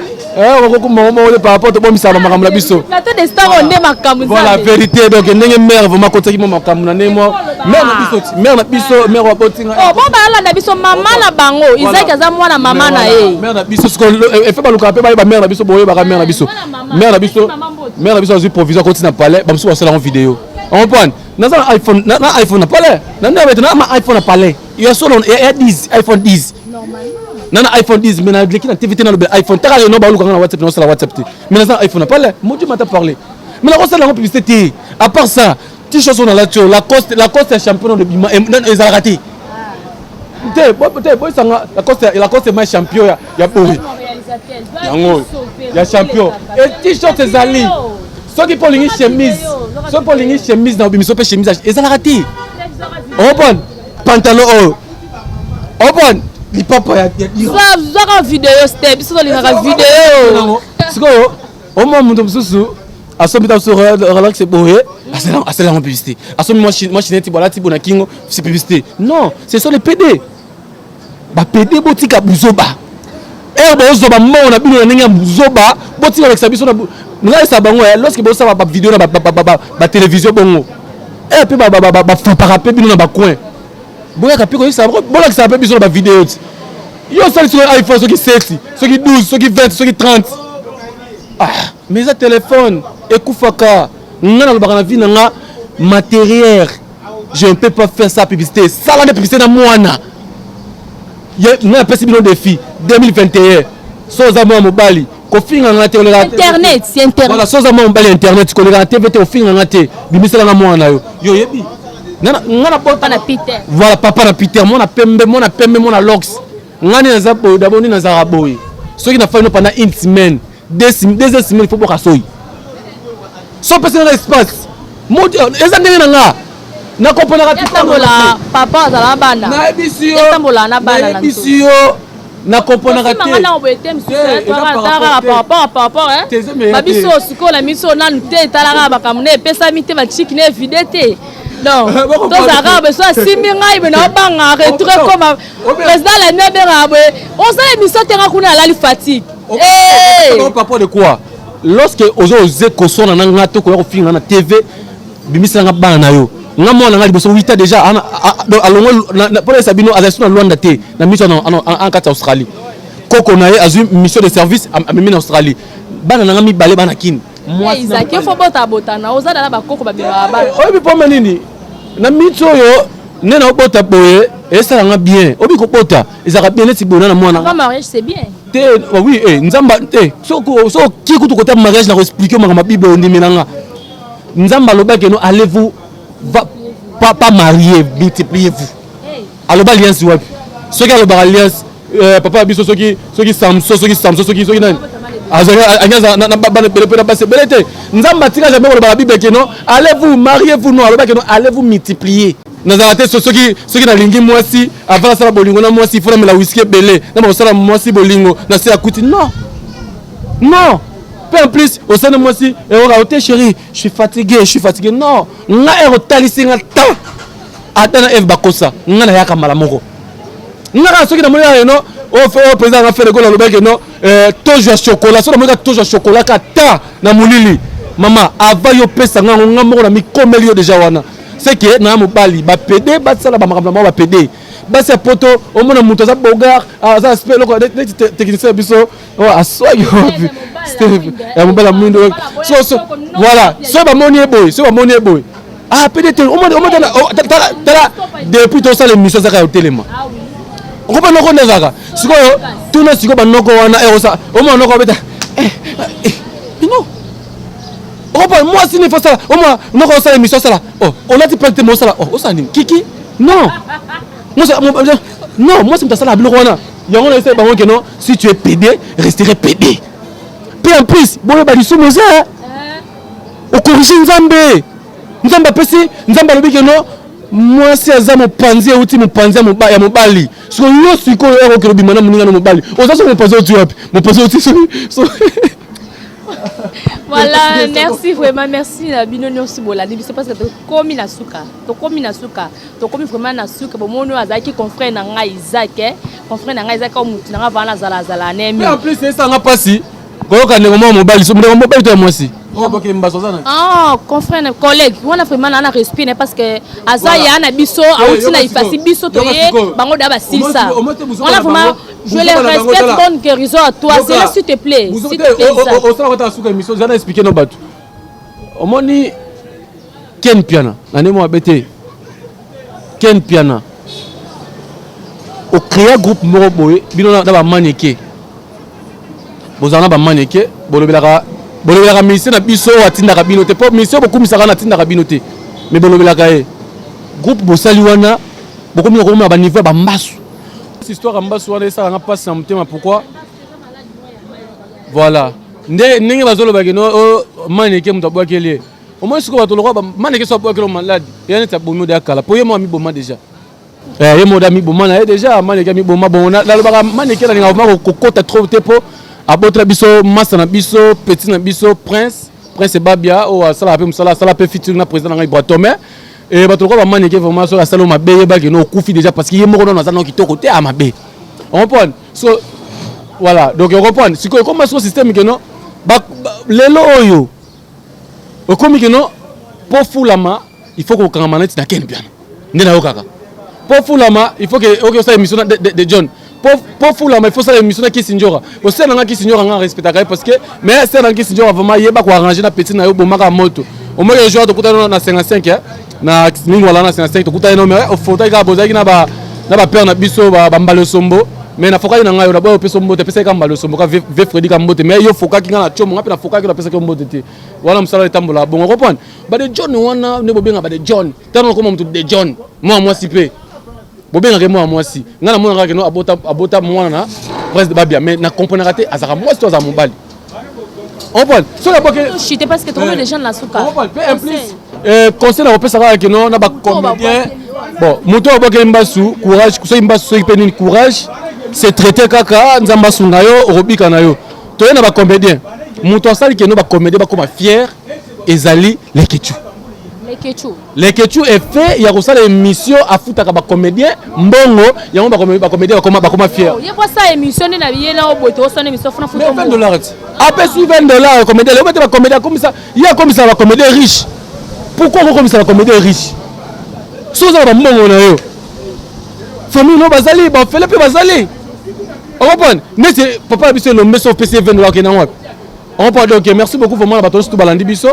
okokumbako bongo te par rapport tobomisaka makambo na biso. Plateau de star nde makambo. Voilà, vérité. Donc ndenge mare vraiment akotisaki mo makambo na ndenge mo mare na biso ti mare na biso, mare wabotinga. Bo balanda biso, mama na bango Isaki aza mwana mama na ye. Mare na biso sikoyo efe balukaka mpe bayeba mare na biso, boyebaka mare na biso, mare na biso, mare na biso azwi provision, akoti na palais, bamosusu basala yango video. Ocomprendre? Naza na iPhone, na iPhone na palais, na nde abete na ma iPhone na palais ya solo ya 10, iPhone 10, na iPhone 10. Mais naleki na TV te, nalobela iPhone taka leno balukanga na WhatsApp, naosala WhatsApp te. Mais naza na iPhone na palais, mon Dieu mata parler, mais nakosala yango publicité te. À part ça, t-shirt oyo nalati oyo, Lacoste, Lacoste ya champion de bima ezalaka te te te. Boyesanga Lacoste, Lacoste ma champion ya boye, yango ya champion. E t-shirt ezali. Soki mpo olingi chemise, soki mpo olingi chemise na obimiso mpe chemise ezalaka te. Opon pantalon oyo, opon lipapa ya Zwaka video ste, biso tolingaka video. Sikoyo omwa moto mosusu asombi ta biso relax boye, asala yango publicité. Asombi mwa chineti bo, alati bo na kingo, c'est publicité. Non, ce sont les PD. Bapédé, botika buzoba. Ere bozwa bambongo na bino na ndenge ya buzoba, botika kolakisa biso. Ngai bango, lorsque bosala bavideo na batélévision bongo, ere mpe bafapaka mpe bino na bacoin, boyaka mpe koyebisa, bolakisaka mpe biso na bavideo ti yo osali soki iPhone, soki 7, soki 12, soki 20, soki 30. Ah, mais eza telefone ekufaka. Nga nalobaka na vie na nga matériel, je ne peux pas faire ça publicité. Sala nde publicité na mwana. Nga napesi bino défi 2021. So oza mwana mobali, kofinga nga te. Internet, c'est internet. Voilà, so oza mwana mobali ya internet, koleka na TV te, ofinga nga te, bimiselanga mwana na yo. Yo oyebi nga na Papa na Peter. Voilà, papa na Peter, mwana pembe, mwana pembe, mwana lox. Nga nde naza boye. D'abord nde nazalaka boye. Soki nafandi no pendant une semaine, deuxième semaine, il faut boka soyi. So opesi nga espace, eza ndenge na nga nakomponaka. Yatambola, papa azala bana. Nayebisi yo. Yatambola na bana. Nayebisi yo, nakomponaka te. Na boye te, mosusu par rapport babiso sikoyo na miso nanu te. Etalaka makambo na epesami te, bachiki na evide te. Donc tozalaka kaka boye. So asimbi ngai boye, naobanga retour ekoma président lami abengaka boye, osala émission te, nga kuna alali fatigue. Par rapport de quoi? Lorsque ozo oze koswana na nga to koya kofinga na TV, bimiselanga bana na yo. Nga mwana nga liboso 8 ans déjà alongo mpona yesa bino, azali so na Lwanda te, na miso en kati ya Australie. Koko na ye azwi mission de service, amemi na Australie. Bana na nga mibale, bana kini. Ezaki fo botabotana, oza na bakoko babimaka bana. Oyebi mpoma nini? Na miti oyo nde na obota boye, esalanga bien. Obi kobota ezalaka bien neti boye na mwana. Mariage, c'est bien. Te, oui, Nzambe te. Soki oki kutu kota mariage, na koexpliquer makambo ya Bible, ondimelanga. Nzambe alobaki no: "Allez-vous va, pas, pas marier, multipliez-vous." Aloba alliance wapi? Soki alobaka alliance, papa biso, soki Samson, soki Samson, soki nani azali na bana ebele mpe na basi ebele te. Nzambe atika jamais kolobaka Bible ke non, allez-vous, mariez-vous. Non, alobaki non, allez-vous multiplier. Nazala te. Soki nalingi mwasi, avant nasala bolingo na mwasi, ifo namela whisky ebele na bakosala mwasi bolingo na se akuti. Non, non. Mpe en plus osali mwasi eyoka te: "Chéri, je suis fatigué, je suis fatigué." Non, nga ere otalisi nga temps ata na Eve bakosa nga, nayaka mbala moko. Nga kaka soki namoni kaka no oyo président nga Ferre Gola alobaki no tojo ya chocolat, so namoni kaka tojo ya chocolat ka ta na molili, mama, avant yo pesa nga yango, nga moko na mikomeli yo déjà wana. C'est que na mobali, bapédé basala bamakambo na bango. Bapédé basi ya poto, omona moto aza beau gars, aza aspect eloko neti technicien ya biso aswaki wapi ya mobali ya mwindo. Voilà, so bamoni ye boye, so bamoni ye boye, ah, pédé te. Tala, depuis tosala émission, azaka ya kotelema. Okopa noko nde azalaka sikoyo, tuna sikoyo banoko wana ekosa omona noko abeta bino. Okopa mwasi nini fosala, omona noko osala émission, osala oh, olati pete te, mosala oh, osala nini kiki. Non, non, mwasi moto asala biloko wana. Yango na esali bango ke non, si tu es PD, resterai PD. Mpe en plus boyeba lisumu eza okorige Nzambe. Nzambe apesi, Nzambe alobi ke non, mwasi aza mopanzi, euti mopanzi ya mobali. Sikoyo yo, sikoyo ere okende obima na moninga na mobali, oza soki mopanzi outi wapi? Mopanzi outi soki. Voilà, merci vraiment, merci na bino nyonso bolandi biso, parce que tokomi na suka, tokomi na suka, tokomi vraiment na suka. Bomoni, oyo azalaki confrère na ngai Isaac, confrère na ngai Isaac, oyo mutu na ngai vana azala azala nemi. En plus esanga mpasi koyoka ndeko moko mobali, ndeko mobali to ya mwasi oyo boke mbaso aza na Ah, confrère na collègue wana, vraiment na respect na, parce que aza ya na biso, awuti na ifasi biso, toye bango da basilisa wana. Vraiment, je les respecte. Bonne guérison à toi. C'est là, s'il te plaît, s'il te plaît, Isaac. Osala kota suka émission, eza na expliquer no bato. Omoni Ken Piana na ndenge mabe te. Ken Piana ocréa groupe moko boye, bino na bamaneke, bozala na bamaneke, bolobelaka ministre na biso oyo atindaka bino te, mpo ministre bokumisaka na atindaka bino te, mais bolobelaka ye. Groupe bosali wana, bokomi komona baniveau ya bambasu. Histoire ya mbasu wana esalanga mpasi na motema. Pourquoi? Voilà, nde ndenge bazolobaki no maneke moto abwakeli ye. Omoni sikoyo bato lokwa maneke so abwakeli maladi ya neti abomi ode akala, mpo ye mo amiboma déjà. Ye mo amiboma na ye déjà, maneke amiboma. Bongo nalobaka maneke nalingaka vraiment kokota trop te, mpo abotela biso masa na biso, petit na biso Prince, Prince Babia, oyo asalaka mpe mosala, asala mpe featuring na président na ngai Bratome. E bato lokola bamaneke, vraiment, soki asali mabe, yebaki no okufi déjà, parce que ye moko nano aza nao kitoko te, ya mabe. Ocomprendre? So voilà, donc ocomprendre sikoyo ekoma siko système ke no lelo oyo okomi ke no, mpo fulama, il faut kokangama neti na Ken Piana. Nde nayokaka mpo fulama, il faut ke oke osala émission de John. Po fulama, il faut sala émission na Kisi Njoka. Osala nanga Kisi Njoka, nga respectaka ye, parce que, mais sala nanga Kisi Njoka, vraiment, yeba koarranger na petit na yo, bomaka moto. Omoki jour tokutani na 55 na Lingwala, na 55 tokutani no, mais ofotaki kaka, bozalaki na ba na bapère na biso bambala esombo, mais nafokaki na ngai oyo naboya opesa mbote, apesaki ka mbala esombo ka ve Fredi ka mbote. Mais yo fokaki ngai na tiomo, ngai mpe nafokaki, napesaki yo mbote te. Wana mosala etambola bongo. Comprendre bade John wana nde bobenga bade John. Ntango nakoma moto de John, mwana mwasi mpe bobengaka mwana mwasi. Ngai namonaka keno abota mwana na Prince de Babia, mais nakomprenaka te, azalaka mwasi to azala mobali? Comprendre soki aboke Chute, parce que tokomi déjà na suka. Mpe en plus, conseil na kopesa kaka keno na bacomédien, bon, moto oyo abwakeli mbasu, courage. Soki mbasu, soki mpe nini, courage, c'est traité kaka. Nzambe asunga yo, okobika na yo. Toye na bacomédien, moto asali keno bacomédien bakoma fier ezali Lekechu. Lekechu. Lekechu, effet ya kosala émission, afutaka bacomédien mbongo yango, bacomédien bakoma fier. Ye po asala émission nde na ye na oboye, tokosala émission funa futa. 20 $ ti apesi 20 $ comédien lelo te. Bacomédien akomisa, ye akomisa bacomédien riche. Pourquoi okokomisa bacomédien riche soki oza na bambongo na yo? Famille no bazali bafele mpe bazali. Ocomprendre neti papa na biso Elombe, so opesi ye 20 $, okende yango wapi? Ocomprendre? Donc merci beaucoup vraiment na bato nyonso to balandi biso.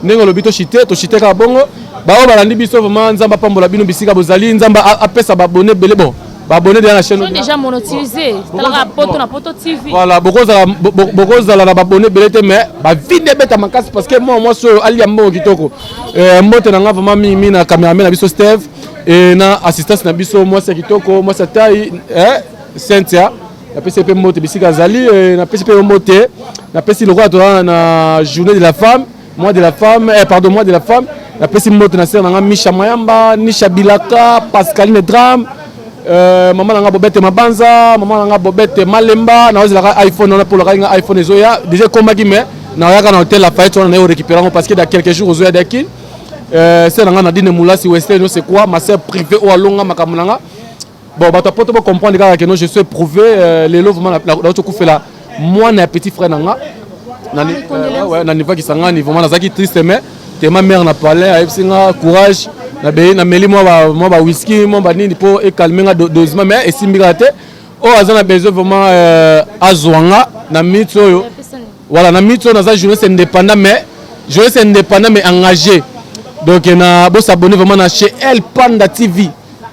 Ndenge olobi, toshite, toshite kaka bongo. Baoyo balandi biso, vraiment, Nzambe apambola bino bisika bozali. Nzambe apesa baabonné ebele. Bon, baabonné déjà na chaîne déjà monétisé, talaka Poto na Poto TV. Voilà, bokozala na baabonné ebele te, mais bavide ebeta makasi, parce que mwa mwasi oyo alia mbongo kitoko. Mbote na nga vraiment mingi na cameraman na biso Steve e na assistance na biso, mwasi ya kitoko, mwasi ya tai, Cynthia. Napesi mpe mbote bisika azali. Napesi mpe yo mbote. Napesi lokola toza na journée de la femme, mois de la femme, pardon, mois de la femme, napesi mbote na sere na nga Misha Mayamba, Nisha Bilaka, Pascaline Dram, mama na nga Bobete Mabanza, mama na nga Bobete Malemba. Naozelaka iPhone wana mpo olakaki nga iPhone ezoya déjà, ekomaki, mais naoyaka na hôtel Lafayette wana, naye orécupérer yango, parce que dans quelques jours ozoya dakil. Sere na nga Nadine Moulasi Western, c'est quoi, ma sœur privée oyo alonga makambo na nga. Bon, bato ya poto bocomprendre kaka ke non, je suis éprouvé. Lelo vraiment nauti okufela mwana ya petit frère na nga na niveau Kisangani. Vraiment nazalaki triste, mais tema mare na palais ayebisi nga courage. Nameli mwa ba whisky, mwa banini mpo ecalme nga dosement, mais esimbi kaka te. Oyo aza na besoin vraiment, azwa nga na minute oyo. Voilà, na minute oyo naza journaliste indépendant, mais journaliste indépendant mais engagé. Donc na bosabonner vraiment na chez El Panda TV.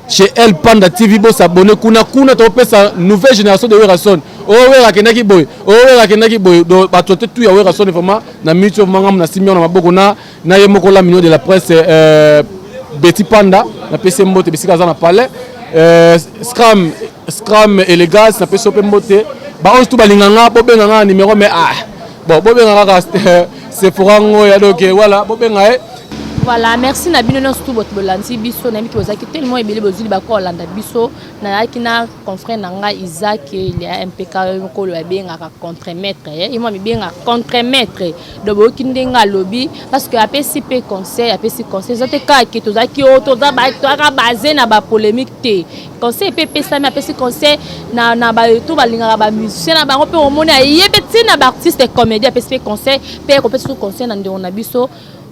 Chez El Panda TV, bo s'abonner kuna kuna topesa nouvelle génération de Werrason. Oh Werra akendaki boye, oh Werra akendaki boye. Donc bato te tout ya Werrason vraiment na minute oyo vraiment na simbi na maboko na na ye moko la mignon de la presse Betty Panda na pesi mbote bisika aza na palais. Scram Scram Elegance na pesi mpe mbote. Ba oyo tout balinga nga bobenga nga numéro mais ah bon bobenga kaka Sephora Ngoya donc voilà bobenga ye. Voilà, merci na bino nyonso tout bato bolandi biso. Nayebi ke bozalaki tellement ebele, bozwili bakolanda biso. Nazalaki na confrère na ngai Isaac ya MPK mokolo babengaka contremaître, ye mwa mibengaka contremaître. Donc boyoki ndenge alobi, parce que apesi mpe conseil, apesi conseil. Eza te kaka ke tozalaki oyo tozalaka base na bapolémique te. Conseil mpe epesami, apesi conseil na bato balingaka bamusicien na bango mpe omoni ayebi ntina baartiste comédie. Apesi mpe conseil mpe kopesa conseil na ndeko na biso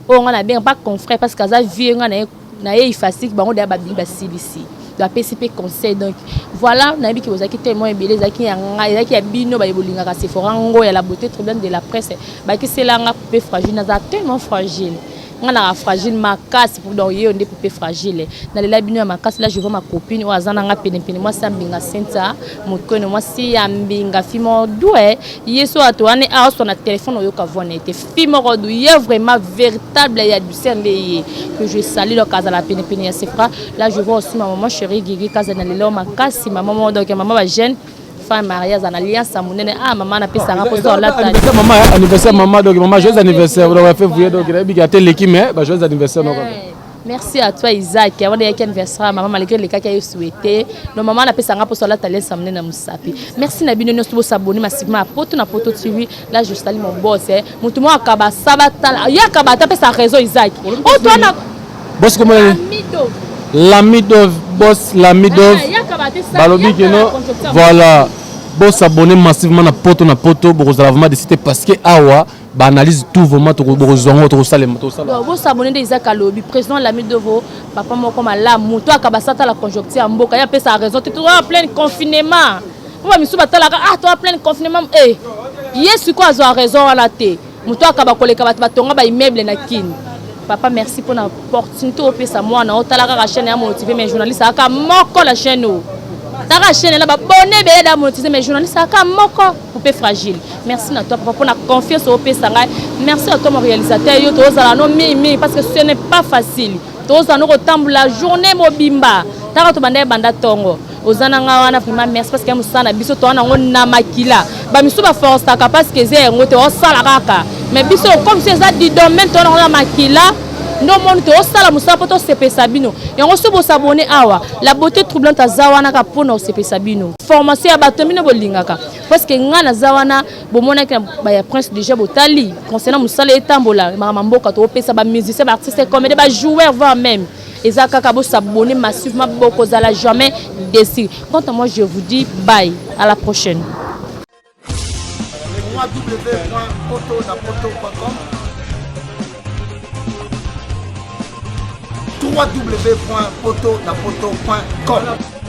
oyo nga nabenga pas confrère, parce que aza vieux nga na ye ifasike bango deya babimi basilisi. Donc apesi mpe conseil. Donc voilà, nayebi ke bozalaki tellement ebele, ezalaki ya ngai, ezalaki ya bino baye bolingaka Sephora Ngo ya la beauté troublante de la presse. Bakiselanga poupée fragile, naza tellement fragile, nga naka fragile makasi. Donc ye nde poupée fragile, nalela bino ya makasi. Là je vois ma copine oyo aza nanga penepene, mwasi ya mbinga, Senta Mokeno, mwasi ya mbinga, fi moko du ye so ato wana aoswa na telefone, oyoka voix na ye te, fi moko du ye vraiment véritable ya douceur nde ye que je salue. Donc azala penepene ya Sephora. Là je vois aussi ma maman chérie Gigi Kaza, na lelo makasi, mama moko, donc mama bajeune femme mariée, aza na alliance ya monene. Ah mama, napesanga mposa olata. Mama, anniversaire mama, donc mama, joyeux anniversaire. Donc février, donc nayebi ke ate leki, mais ba joyeux anniversaire donc. Merci à toi Isaac. Avant de anniversaire maman, malgré les cas qu'il a souhaité. Donc maman napesanga mposa olata alliance ya monene na mosapi. Merci na bino nyonso, bosabonner massivement à Poto na Poto TV. Là je salue mon boss, eh. Mutu moko akaba saba tala ye akaba ata apesa raison Isaac oyo to wana. Boss comment? Lamido. Lamidov, boss Lamidov. Balobi ke no voilà, bosabonner massivement na Poto na Poto, bokozala vraiment décidé parce que awa baanalyse tout vraiment bokozwa yango, tokosalema, tokosala. Bosabonner nde Isaac alobi. Président Lamidovo, papa moko malamu to akaba satala conjoncture ya mboka, ye apesa raison te. Toza plein confinement mpo bamisu batalaka, ah toza plein confinement e ye sikoyo azwa raison wana te. Moto akaba koleka bato batonga baimmeuble na Kini. Papa, merci mpona opportunité opesa mwana. Otala kaka chaîne ya motivé, mais journaliste aka moko la chaîne oyo. Taka chaîne na babone ebele da monétisé, mais journaliste aka moko, poupée fragile. Merci na toi papa mpona confiance opesa ngai. Merci à toi mon réalisateur, yo tozala no mingi parce que ce n'est pas facile. Tozala no kotambola journée mobimba, taka tobanda ebanda ntongo, oza na nga wana. Vraiment merci, parce que ya mosala na biso toza nango na makila. Bamisu baforçaka parce que eza yango te, osala kaka, mais biso comme si eza du domaine, toza nango na makila. Nde omoni toosala mosala mpo tosepesa bino. Yango so bosabonner awa, la beauté troublante aza wana kaka mpona kosepesa bino. Formation ya bato bino bolingaka, parce que ngai naza wana. Bomonaki na baya prince déjà, botali concernant mosala etambola makambo mboka, topesa bamusicien, baartiste comédien, bajoueur, voire même eza kaka. Bosabonner massivement, bokozala jamais déçu. Quant à moi, je vous dis bye, à la prochaine. www.potonapoto.com, www.potonapoto.com.